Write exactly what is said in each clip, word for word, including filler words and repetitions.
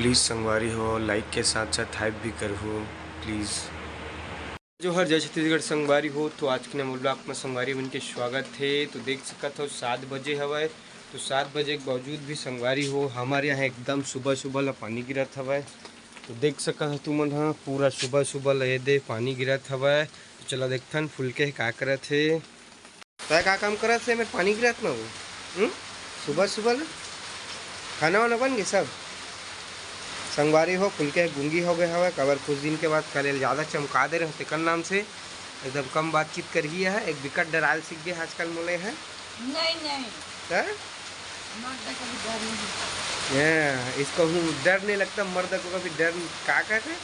Please संगवारी हो, लाइक के साथ साथ हाइप भी करहू प्लीज। जोहर, जय छत्तीसगढ़ संगवारी हो। तो आज के नवा ब्लॉग में संगवारी मन के स्वागत है। तो देख सकत हो, सात बजे हवय। तो सात बजे के बावजूद भी संगवारी हो, हमारे यहाँ एकदम सुबह सुबह ला पानी गिरत हवय। तो देख सकत हो तुमन ह, पूरा सुबह सुबह ला ये दे पानी गिरत हवय। तो चला देखथन फुलके का करत हे। तै का काम करत हे, मैं पानी गिरत में हूँ। हम्म? सुबह सुबह ले खाना वाना बन गए सब? संगवारी हो, फुलके गूंगी हो गए हवय, काबर कुछ दिन के बाद कल ज़्यादा चमका दे रहे तेकर नाम से एकदम कम बातचीत कर ही है। एक बिकट डराल सीख गए आजकल मोले है। नहीं, नहीं। हैं? मर्द का भी डर नहीं लगता। हैं, इसको हूँ डर नहीं लगता, मर्द को कभी डर नहीं, का कहते हैं?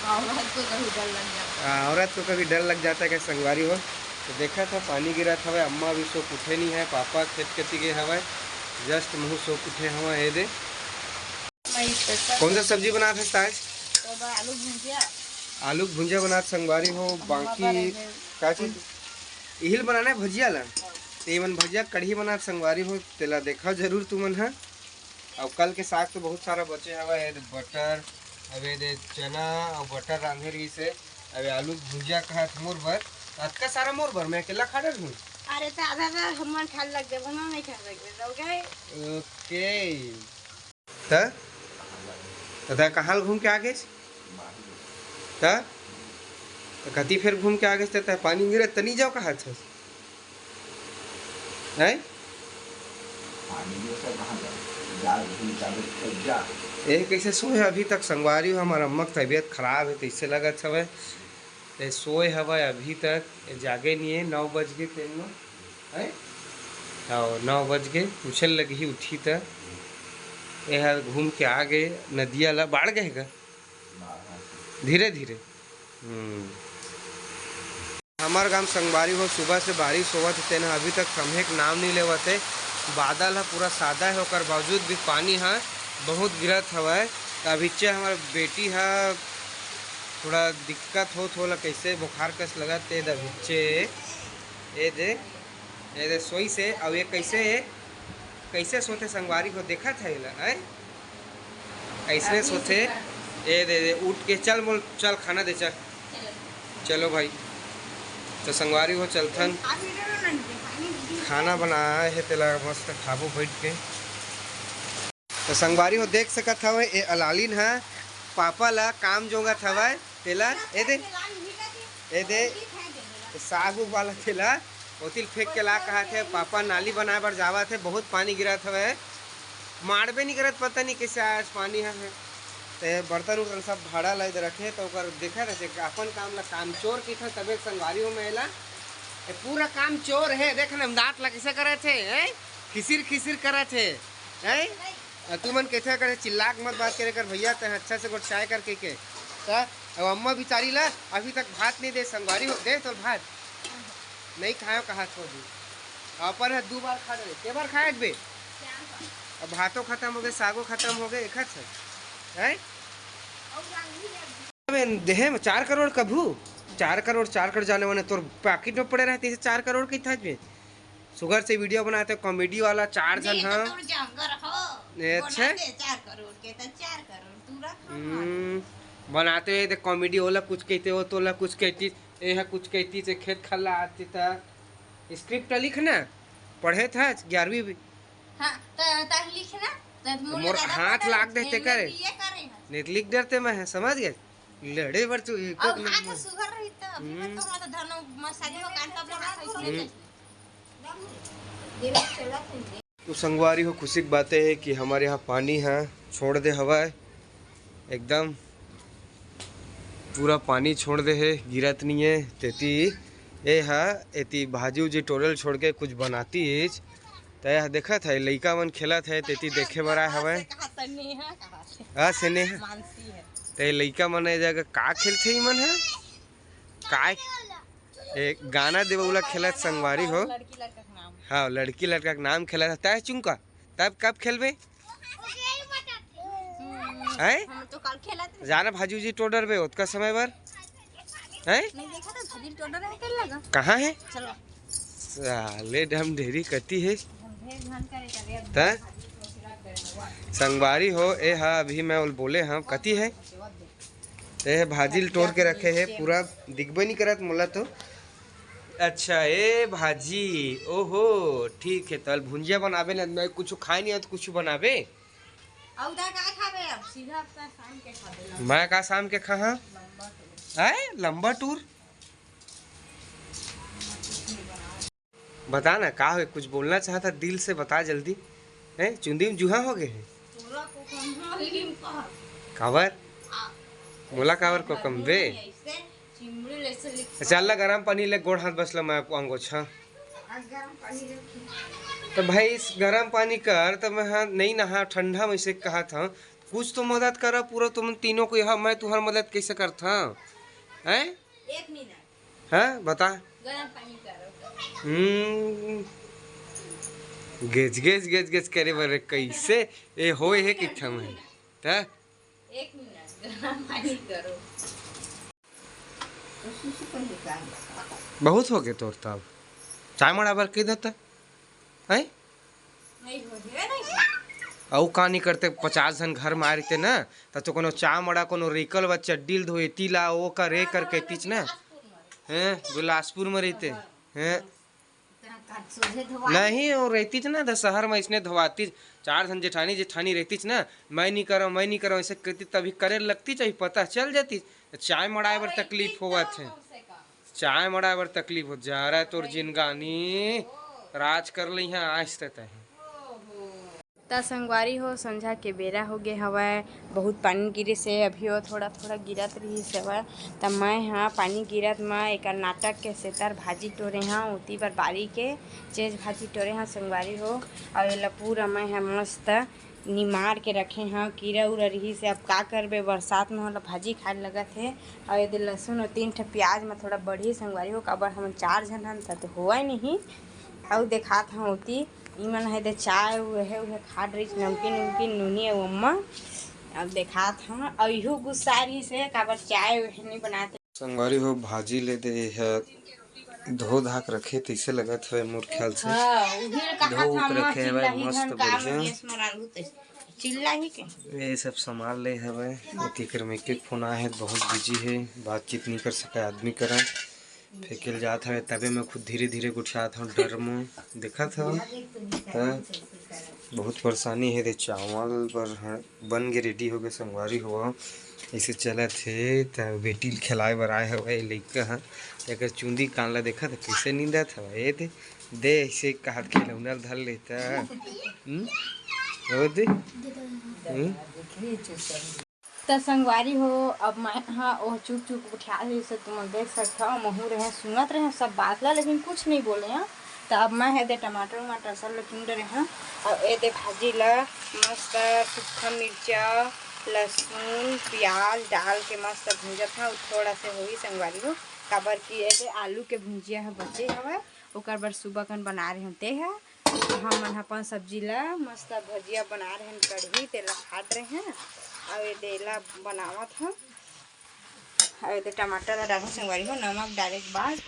औरत को कभी डर लग जाता है। हाँ, औरत को कभी डर लग जाता है, क्या संगवारी हो? तो देखा था, पानी गिरा था भाई, अम्मा अभी सो उठे नहीं है, पापा खेत कती गए हवय, जस्ट महू सो उठे हवय, ये दे। मैं special कौन सा सब्जी बनात हस आज? तो बा आलू भुजिया। आलू भुजिया बनात संगवारी हो, अम्मा बाकी का रहे हैं। का चीज? इहिल बनाना है भजिया ला। ते मन भजिया कढ़ी बनात संगवारी हो, तेला देखा जरूर तुमन ह। अउ कल के साग तो बहुत सारा बचे हवय, ये दे बटर, अब ये दे चना अउ बटर रांधे रहिस हे, अब ये आलू भुजिया कहत मोर बर, अतका सारा मोर बर, मैं अकेला खा डरहूँ? अरे, तो आधा आधा हमन खा लग देबो ना, नहीं खा लग देबो, okay? ओके। त? त तै कहाँ घूम के आ गेस? त? त कति फेर घूम के आ गेस, त तै पानी गिरे त नहीं जाओ कहा छस? हैं? पानी गिरे त कहाँ जाओ? जा, घूम के आ गेस, तब जा। ए, कैसे सोए अभी तक संगवारी हो, हमार अम्मा के तबीयत खराब है, तैसे लगत हवय। ते सोए हवय अभी तक, ए जागे नहीं है, नौ बज गए तेन लो, हैं? हाँ, नौ बज गए, उछल लगी उठी त। ए हर घूम के आ गए, नदिया ला बाढ़ गए का? धीरे धीरे। हम्म। हमार गांव संगवारी हो, सुबह से बारिश होवत हे, तेन ह अभी तक थमहे के नाम नहीं लेवत हे। बादल ह पूरा सादा हे, ओकर बावजूद भी पानी ह बहुत गिरत हवय। त अभिच्चे हमर बेटी ह थोड़ा दिक्कत होत, होला कैसे बुखार कस लगत, ते दभिच्चे ए दे, ए दे सोई से। अउ ये कैसे, कैसे सोते संगवारी हो, देखत है एला, हैं? ऐसने सोते। ए दे, दे, उठ के चल, बोल, चल खाना दे, चल। चलो भाई, तो संगवारी हो, चलथन। खाना बनाए हे, तेला मस्त खाबो बैठ के। तो संगवारी हो, देख सकत हवय, ए अलालिन ह पापा ला काम जोंगत हवय, तेला ए दे, ए दे, साग उग वाला तेला ओतिल फेंक के ला कहत हे। पापा नाली बनाए बर जावत हे, बहुत पानी गिरत हवय, माड़बे नहीं करत, पता नहीं कैसे आज पानी ह। ते बर्तन उर्तन सब भाड़ा ला इधर रखे, तो ओकर देखा रहते अपन काम ला काम चोर की था, तबे संगवारी हो मैं एला। ए पूरा काम चोर है, देख ना दांत ला कैसे करत हे, हैं? खिसिर खिसिर करत हे, हैं? अ, तुमन कैसे करे, चिल्ला के मत बात करे कर भैया, ते अच्छा से गोट चाय करके के। त अब अम्मा बिचारी ला अभी तक भात नहीं दे, संगवारी हो दे तो भात नहीं खायो कहा थो भी। अपन है दो बार खा डरे, के बार खाए बे? अब भातो खत्म हो गए, सागो खत्म हो गए, एक है, हैं? अबे देहे में चार करोड़ कभू, चार करोड़, चार करोड़ जाने वाले तोर पाकिट में पड़े रहते, इसे चार करोड़ के था बे। सुगर से वीडियो बनाते, कॉमेडी वाला, चार झन नहीं, तो हाँ। तोर जंगर हो। ए, अच्छा। बनाते चार करोड़ के, तो चार करोड़ तू रख, हम हम्म, बनाते हुए देख कॉमेडी, ओला कुछ कहते हो, तोला कुछ कहती, ए हा कुछ कहती से खेत खल्ला आती था। स्क्रिप्ट लिख ना, पढ़े था ग्यारहवीं भी। हाँ, त, त लिख ना, त मोर मोर दादा हाथ पढ़ा लाग देते ए, करे। बीए करे है। नहीं तो लिख देते मैं, समझ गए? लड़े बर तू एक और एक हाथ नंबर। सुगर रही त, अभी हम्म। तो हमारा धनो मसाजी हो कान का अपना हाथ हम्म। ऐसे तो संगवारी हो, खुशी के बातें है कि हमारे यहाँ पानी है छोड़ दे हवा है, एकदम पूरा पानी छोड़ दे है, गिरत नहीं है। तेती ए हा एती भाजी उजी टोरल छोड़ के कुछ बनाती है। त यह देखत है लइका मन खेलत है, तेती देखे बर आए हवय। आ स्नेहा, मानसी है। ते लइका मन ए जगह का खेलथे ई मन है? काय ए गाना देवउला खेलत संगवारी हो। लड़की लड़का के नाम। हाँ, लड़की लड़का के नाम खेलत है। तय चुंका, तब कब खेलबे? हम्म, हैं? हम तो कल खेलत रहे। जाना भाजी उजी टोडर बे ओतका समय बर। हैं? नहीं देखा था, भाजी टोडर है, खेल लगा। कहाँ है? चलो। साले डम ढेरी कती है। हम ढेर घन करे करे, अब त? भाजी को खिला करे। संगवारी हो, ए हा अभी मैं ओल बोले हंव, कति हे? ए हा भाजी ल टोर के रखे हे, पूरा दिखबे नहीं करत मोला तो। अच्छा, ए भाजी, ओहो, ठीक हे। तल भुंजिया बनाबे ना, मैं कुछ खाए नहीं आत, कुछ बनाबे। अउ दा का खाबे? अब सीधा अपना शाम के खाबे ला। मैं का शाम के खाहा? लंबा टूर। आए, लंबा टूर। बता ना, का होय? कुछ बोलना चाहता, दिल से बता जल्दी। हैं, चुंदी में जुहा हो गए हैं? तोला को कम हो, लेकिन का? काबर? आ, मोला काबर को कम बे? ऐसे चिमड़ी ले से लिख। चल ला, गरम पानी ले, गोड़ हाथ बस ला, मैं आऊंगो छा। आ, गरम पानी ले। तो भाई, इस गरम पानी कर, तो मैं, हाँ, नहीं नहा, ठंडा में से कहा था, कुछ तो मदद करा पूरा, तुम तीनों को यहाँ, मैं तुम्हार मदद कैसे करता? हैं? एक मिनट। हाँ, बता। गरम पानी करो। हम्म, गेज, गेज, गेज, गेज करे बर कैसे ए होए हे कि थम है? त? एक मिनट, गरम पानी करो। बहुत हो गए तोर तब। चाय मड़ा बर के देता? हैं? नहीं हो गया ना। अउ का नहीं करते, पचास झन घर में आ रहिते ना, त तो कोनो चाय मड़ा, कोनो रेकल वा चड्डी ल धोएती ला, ओ कर, ए कर कहतीच ना। हैं, बिलासपुर में रहिते। हैं? नहीं, वो रहतीच ना, त शहर में इसने धोवातीच। चार झन जेठानी, जेठानी रहतीच ना, मैं नहीं करव, मैं नहीं करव, ऐसे कहती, तभी करे लगतीच, अभी पता चल जातीच। चाय मड़ाए बर तकलीफ होवत हे। चाय मड़ाए बर तकलीफ होत जा रहा है तोर जिनगानी। राज कर ले यहाँ आज तक है। त संगवारी हो, संझा के बेरा हो गे हवय, बहुत पानी गिरिस हे, अभी वो थोड़ा-थोड़ा गिरत रिहिस हवय। त मैं ह पानी गिरत म एकर नाटक के सेतर भाजी टोरे हंव, ओती बर बारी के चेज भाजी टोरे हंव संगवारी हो। अउ एला पूरा मैं ह मस्त निमार के रखे हंव, कीरा उरा रिहिस हे, अब का करबे, बरसात म ओला भाजी खाए लगत हे। अउ एदे लहसुन अउ तीन ठा प्याज म थोड़ा बढ़ी संगवारी हो, काबर हमन चार झन हन, त तो होवय नहीं। अउ देखात हंव ओती, इमन हे दे चाय उहे, उहे खात रहिस, नमकीन उमकीन, नूनी अउ अम्मा। अब देखात हंव, अउ इहू गुस्सा रहिस हे, काबर चाय उहे नहीं बनाते। संगवारी हो, भाजी ले दे हे, धो धाक रखे, तइसे लगत हवे मोर ख्याल से। हाँ, उही ल कहा धो था, उक अम्मा, रखे हवे, चिल्लाही मस्त धन का बढ़िया। गैस म रांधू ते चिल्लाही के। ये सब सामान ले हवे, एकर में एक एक फोन आए हे, बहुत बिजी हे, बातचीत नहीं कर सके आदमी करा। फेंकेल जात हवे, तबे मैं खुद धीरे-धीरे गोठियात हंव, डर में। देखत हव, त बहुत परेशानी हे रे, चावल बर ह-, बन के रेडी हो गे संगवारी हो। ऐसे चलत हे, त बेटी ल खिलाए बर आए हवय लइका ह। एकर चुंदी कान ला देखत ह, कइसे नींदत हवय। ए दे, दे, ऐसे कहत खिलौना ल धर लेता। हम्म? ओ दे। हम्म? त संगवारी हो, अब मैं ह ओह चुप चुप उठिया लिस, तुमन देख सकथव, महूँ रहें, सुनत रहें सब बात ला, लेकिन कुछ नहीं बोले हंव। त अब मैं ह एदे टमाटर उमाटर सब ल चुन डरे हंव, अउ एदे भाजी ला मस्त सूखा मिर्चा, लहसुन, प्याज डाल के मस्त भूंजत हंव। थोड़ा से होही संगवारी हो, काबर कि एदे आलू के भुंजिया ह बचे हवय, ओकर बर सुबह कन बना रहे हंव ते ह। हमन ह अपन सब्जी ला मस्त भजिया बना रहे हन, कढ़ी तेला फाड़ रहे हन, अउ एदे एला बनावत हन। अउ एदे टमाटर ला डालहूँ संगवारी हो, नमक डाले के बाद